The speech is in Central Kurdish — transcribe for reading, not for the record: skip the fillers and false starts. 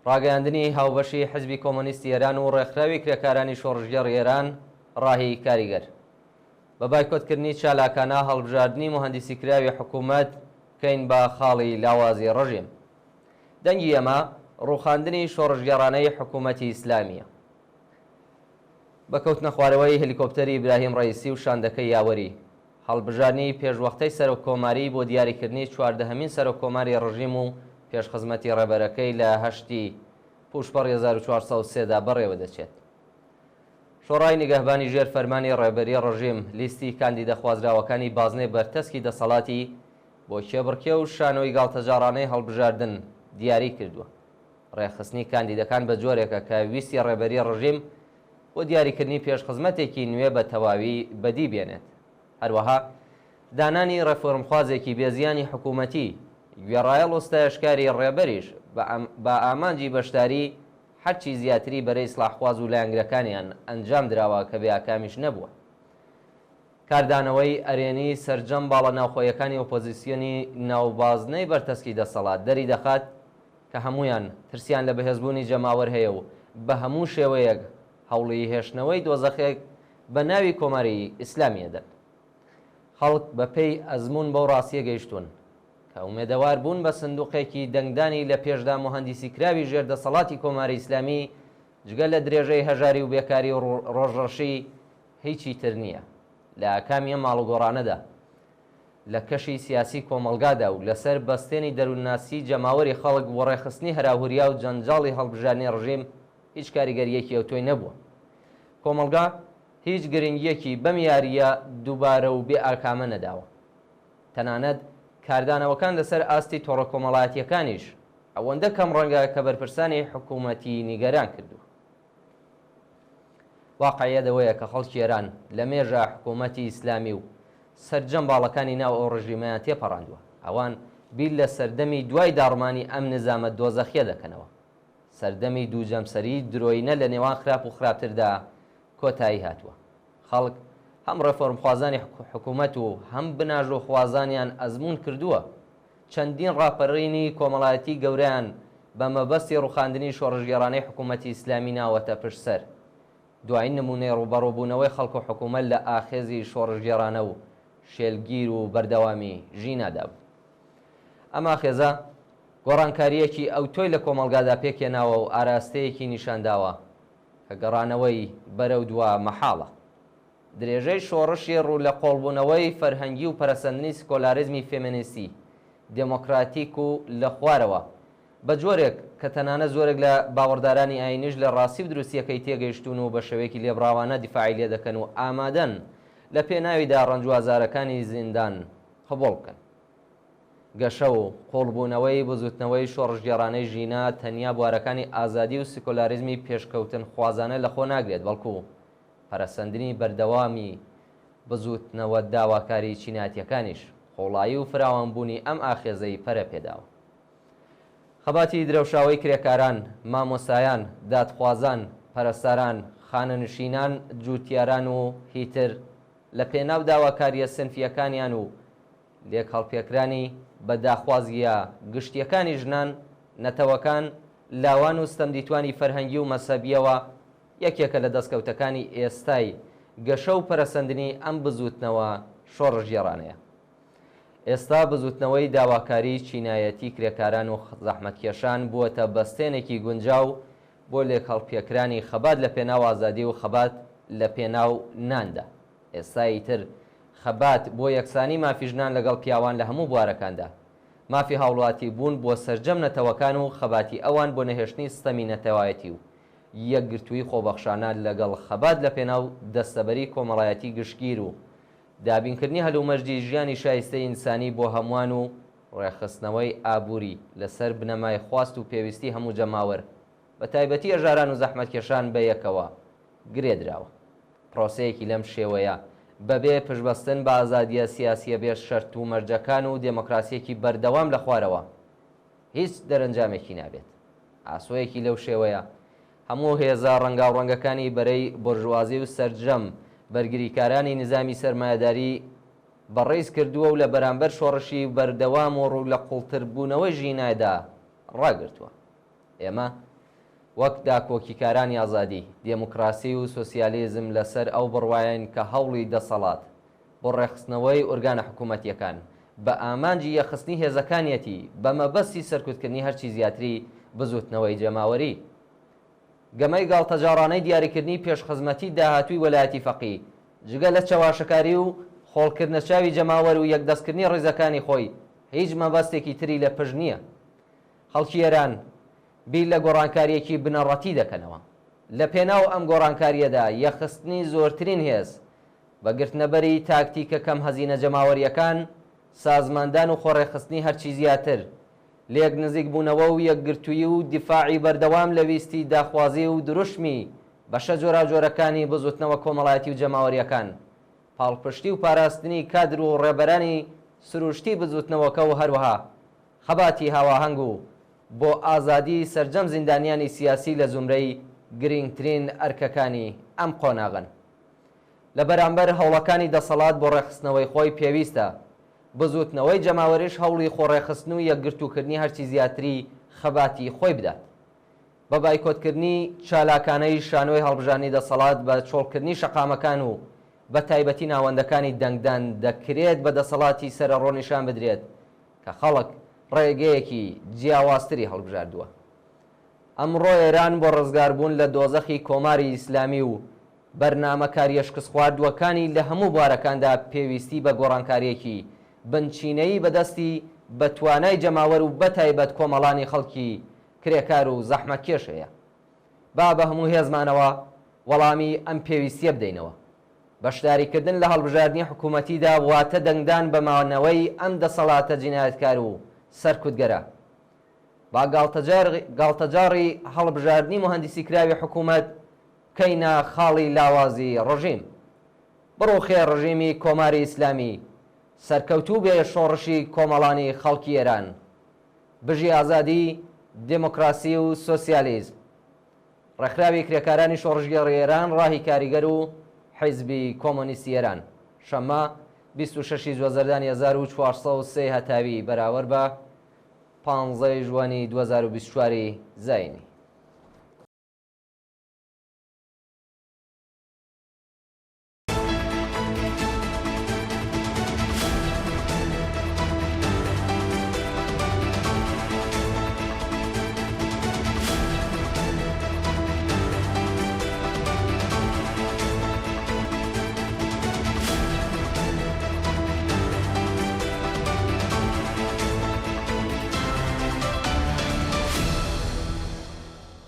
ڕاگەیاندنی هاوبەشی حزبی کۆمۆنیستی ئێران و ڕێکخراوی کرێکارانی شۆڕشگێڕی ئێران ڕاهی کاریگەر بە بایکۆتکردنی چالاکانە هەڵبژاردنی موهەندیسیکراوی حکوومەت بکەین بە خاڵی لاوازی ڕژیم. دەنگی ئێمە ڕووخاندنی شۆڕشگێڕانەی حکوومەتی ئیسلامییە. بە کەوتنەخوارەوەی هێلیکۆپتەری ئیبراهیم ڕەئیسی و شاندەکەی یاوەری، هەڵبژاردنی پێشوەختەی سەرۆککۆماریی بۆ دیاریکردنی چواردەهەمین سەرۆککۆماری ڕژیم و پێشخزمەتی ڕێبەرەکەی لە هەشتی پووشپەڕی 1403 دا بەڕێوە دەچێت. شۆڕای نیگەهبانی ژێر فەرمانی ڕێبەری ڕژیم، لیستی کاندیدە خوازراوەکانی بازنەی بەرتەسکی دەسەڵاتی بۆ کێبڕکێ و شانۆی گاڵتەجاڕانەی هەڵبژاردن دیاری کردووە. ڕێکخستنی کاندیدەکان بە جۆرێکە کە ویستی ڕێبەری ڕژیم بۆ دیاریکردنی پێشخزمەتێکی نوێ بە تەواوی بەدی بێنێت. هەروەها دانانی ڕێفۆرمخوازێکی بێ زیانی حکوومەتی، گوێڕایەڵ و ستایشکاری ڕێبەریش بە ئامانجی بەشداری هەرچی زیاتری بەرەی ئیسڵاحخواز و لایەنگرەکانیان ئەنجام دراوە کە بێ ئاکامیش نەبووە. کاردانەوەی ئەرێنی سەرجەم باڵە ناوخۆیەکانی ئۆپۆزیسیۆنی ناو بازنەی بەرتەسکی دەسەڵات دەریدەخات کە هەموویان ترسیان لە بەهێزبوونی جەماوەر هەیە و بە هەموو شێوەیەک هەوڵی هێشتنەوەی دۆزەخێک بە ناوی کۆماری ئیسلامی ئەدەن. خەڵک بە پێی ئەزموون بەو ڕاستییە گەیشتوون کە ئومێدەوار بوون بە سندوقێکی دەنگدانی لە پێشدا موهەندیسیکراوی ژێر دەسەڵاتی کۆماری ئیسلامی جگە لە درێژەی هەژاری و بێکاری و ڕۆژڕەشی هیچی تر نییە. لە ئاکامی ئەم ئاڵوگۆڕانەدا لە کەشی سیاسی کۆمەڵگادا و لەسەر بەستێنی دەروونناسی جەماوەری خەڵک وەڕێخستنی هەراوهوریا و جەنجاڵی هەڵبژاردنی ڕژیم هیچ کاریگەرییەکی ئەوتۆی نەبووە. کۆمەڵگا هیچ گرنگییەکی بەم یارییە دووبارە و بێ ئاکامە نەداوە. تەنانەت کاردانەوەکان لەسەر ئاستی تۆڕە کۆمەڵایەتییەکانیش ئەوەندە کەمڕەنگە کە بەرپرسانی حکوومەتی نیگەران کردووە. واقعیەت ئەوەیە کە خەڵکی ئێران لە مێژە حکوومەتی ئیسلامی و سەرجەم باڵەکانی ناو ئەو ڕژیمەیان تێپەڕاندووە. ئەوان بیر لە سەردەمی دوای داڕمانی ئەم نیزامە دۆزەخییە دەکەنەوە. سەردەمی دوو جەمسەریی درۆینە لە نێوان خراپ و خراپتردا کۆتایی هاتووە. خەڵک هەم ڕێفۆرمخوازانی حکوومەت و هەم بناژۆخوازانیان ئەزموون کردووە. چەندین ڕاپەڕینی کۆمەڵایەتی گەورەیان بە مەبەستی ڕووخاندنی شۆڕشگێڕانەی حکوومەتی ئیسلامی ناوەتە پشت سەر. دوایین نموونەی ڕووبەڕووبوونەوەی خەڵک و حکوومەت لە ئاخێزی شۆڕشگێڕانە و شێلگیر و بەردەوامی ژینادا بوو. ئەم ئاخێزە گۆڕانکارییەکی ئەوتۆی لە کۆمەڵگادا پێکهێناوە و ئاراستەیەکی نیشانداوە کە گەڕانەوەی بەرەو دوا مەحاڵە. درێژەی شۆڕشی ڕوو لە قۆڵبوونەوەی فەرهەنگی و پەرەسەندنی سکۆلاریزمی فێمێنیستی، دێمۆکراتیک و لە خوارەوە، بە جۆرێک کە تەنانەت زۆرێک لە باوەڕدارانی ئایینیش لە ڕاستی و دروستییەکەی تێگەیشتوون و بە شێوەیەکی لێبڕاوانە دیفاعی لێ دەکەن و ئامادەن لە پێناویدا ڕەنج و ئازارەکانی زیندان قبووڵ بکەن. گەشە و قووڵبوونەوەی بزووتنەوەی شۆڕشگێڕانەی ژینا تەنیا بوارەکانی ئازادی و سکۆلاریزمی پێشکەوتنخوازانە لەخۆ ناگرێت، بەڵکوو پەرەسەندنی بەردەوامی بزووتنەوە داواکاری چینایەتییەکانیش قووڵایی و فراوانبوونی ئەم ئاخێزەی پەرە پێداوە. خەباتی درەوشاوەی کرێکاران، مامۆستایان، دادخوازان، پەرستاران، خانەنشینان، جووتیاران و هیتر لە پێناو داواکارییە سنفییەکانیان و لێکهەڵپێکرانی بە داخوازییە گشتییەکانی ژنان، نەتەوەکان، لاوان و ستەمدیتوانی فەرهەنگی و مەزهەبییەوە یەکێکە لە دەستکەوتەکانی ئێستای گەشە و پەرەسەندنی ئەم بزووتنەوە شۆڕشگێڕانەیە. ئێستا بزووتنەوەی داواکاریی چینایەتی کرێکاران و زەحمەتکێشان بووەتە بەستێنێکی گونجاو بۆ لێکهەڵپێکرانی خەبات لە پێناو ئازادی و خەبات لە پێناو ناندا. ئێستا ئیتر خەبات بۆ یەکسانی مافی ژنان لەگەڵ پیاوان لە هەموو بوارەکاندا، مافی هاوڵاتی بوون بۆ سەرجەم نەتەوەکان و خەباتی ئەوان بۆ نەهێشتنی ستەمی نەتەوایەتی و یەکگرتوویی خۆبەخشانە لەگەڵ خەبات لە پێناو دەستەبەری کۆمەڵایەتی گشتگیر و دابینکردنی هەلومەرجی ژیانی شایستەی ئینسانی بۆ هەمووان و ڕێکخستنەوەی ئابووری لەسەر بنەمای خواست و پێویستی هەموو جەماوەر بە تایبەتی هەژاران و زەحمەتکێشان بە یەکەوە گرێ دراوە. پرۆسەیەکی لەم شێوەیە بەبێ پشتبەستن بە ئازادییە سیاسییە بێ شەرت و مەرجەکان و دێمۆکراسییەکی بەردەوام لە خوارەوە هیچ دەرەنجامێکی نابێت. ئاسۆیەکی لەو شێوەیە هەموو هێزە ڕەنگاوڕەنگەکانی بەرەی بۆرژوازی و سەرجەم بەرگریکارانی نیزامی سەرمایەداری بەڕیز کردووە و لە بەرامبەر شۆڕشی بەردەوام و ڕوو لە قووڵتربوونەوەی ژینایدا ڕاگرتووە. ئێمە. وەک داکۆکیکارانی ئازادی، دێموکراسی و سۆسیالیزم لەسەر ئەو بڕوایەین کە هەوڵی دەسەڵات بۆ ڕێکخستنەوەی ئورگانە حکوومەتییەکان بە ئامانجی یەکخستنی هێزەکانیەتی بە مەبەستی سەرکوتکردنی هەرچی زیاتری بزووتنەوەی جەماوەری. گەمەی گاڵتەجاڕانەی دیاریکردنی پێشخزمەتی داهاتووی وەلایەتی فەقی، جگە لە چەواشەکاری و خۆڵکردنە چاوی جەماوەر و یەکدەستکردنی ڕیزەکانی خۆی، هیچ مەبەستێکی تری لە پشت نییە. خەڵکی ئێران بیر لە گۆڕانکارییەکی بنەڕەتی دەکەنەوە. لە پێناو ئەم گۆڕانکارییەدا یەکخستنی زۆرترین هێز، بە گرتنەبەری تاکتیکە کەم هەزینە جەماوەرییەکان، سازماندان و خۆڕێکخستنی هەرچی زیاتر، لێک نزیکبوونەوە و یەکگرتوویی و دیفاعی بەردەوام لە ویستی داخوازی و دروشمی بەشە جۆراوجۆرەکانی بزووتنەوە کۆمەڵایەتی و جەماوەرییەکان، پاڵپشتی و پاراستنی کادر و ڕێبەرانی سروشتی بزووتنەوەکە و هەروەها خەباتی هاواهەنگ و بۆ ئازادیی سەرجەم زیندانیانی سیاسی لە زومرەی گرینگترین ئەرکەکانی ئەم قۆناغەن. لە بەرامبەر هەوڵەکانی دەسەڵات بۆ ڕێکخستنەوەی خۆی پێویستە بزووتنەوەی جەماوەریش هەوڵی خۆڕێکخستن و یەکگرتووکردنی هەرچی زیاتری خەباتی خۆی بدات. بە بایکۆتکردنی چالاکانەی شانۆی هەڵبژاردنی دەسەڵات بە چۆڵکردنی شەقامەکان و بە تایبەتی ناوەندەکانی دەنگدان دەکرێت بە دەسەڵاتی سەرەڕۆ نیشان بدرێت کە خەڵک ڕێگەیەکی جیاوازتری هەڵبژاردووە. ئەمڕۆ ئێران بۆ ڕزگاربوون لە دۆزەخی کۆماری ئیسلامی و بەرنامە کارییە شکستخواردووەکانی لە هەموو بوارەکاندا پێویستی بە گۆڕانکارییەکی بنچینەیی بە دەستی بە توانای جەماوەر و بەتایبەت کۆمەڵانی خەڵکی کرێکار و زەحمەتکێش هەیە. با بە هەموو هێزمانەوە وەڵامی ئەم پێویستییە بدەینەوە. بەشداریکردن لە هەڵبژاردنی حکوومەتیدا واتە دەنگدان بە مانەوەی ئەم دەسەڵاتە جینایەتکار و سەرکوتگەرە. با گاڵتەجاڕی هەڵبژاردنی موهەندیسیکراوی حکوومەت بکەینە خاڵی لاوازی ڕژیم. بڕوخێ ڕژیمی کۆماری ئیسلامی، سەرکەوتوو بێ شۆڕشی کۆمەڵانی خەڵکی ئێران. بژی ئازادی، دێمۆکراسی و سۆسیالیزم. ڕێکخراوی کرێکارانی شۆڕشگێڕی ئێران، ڕاهی کاریگەر و حیزبی کۆمۆنیستی ئێران. شەممە، 26 ی جۆزەردانی 1403 هەتاوی بەراوەر بە پانزە ی ژوەنی 2024 ی زایینی.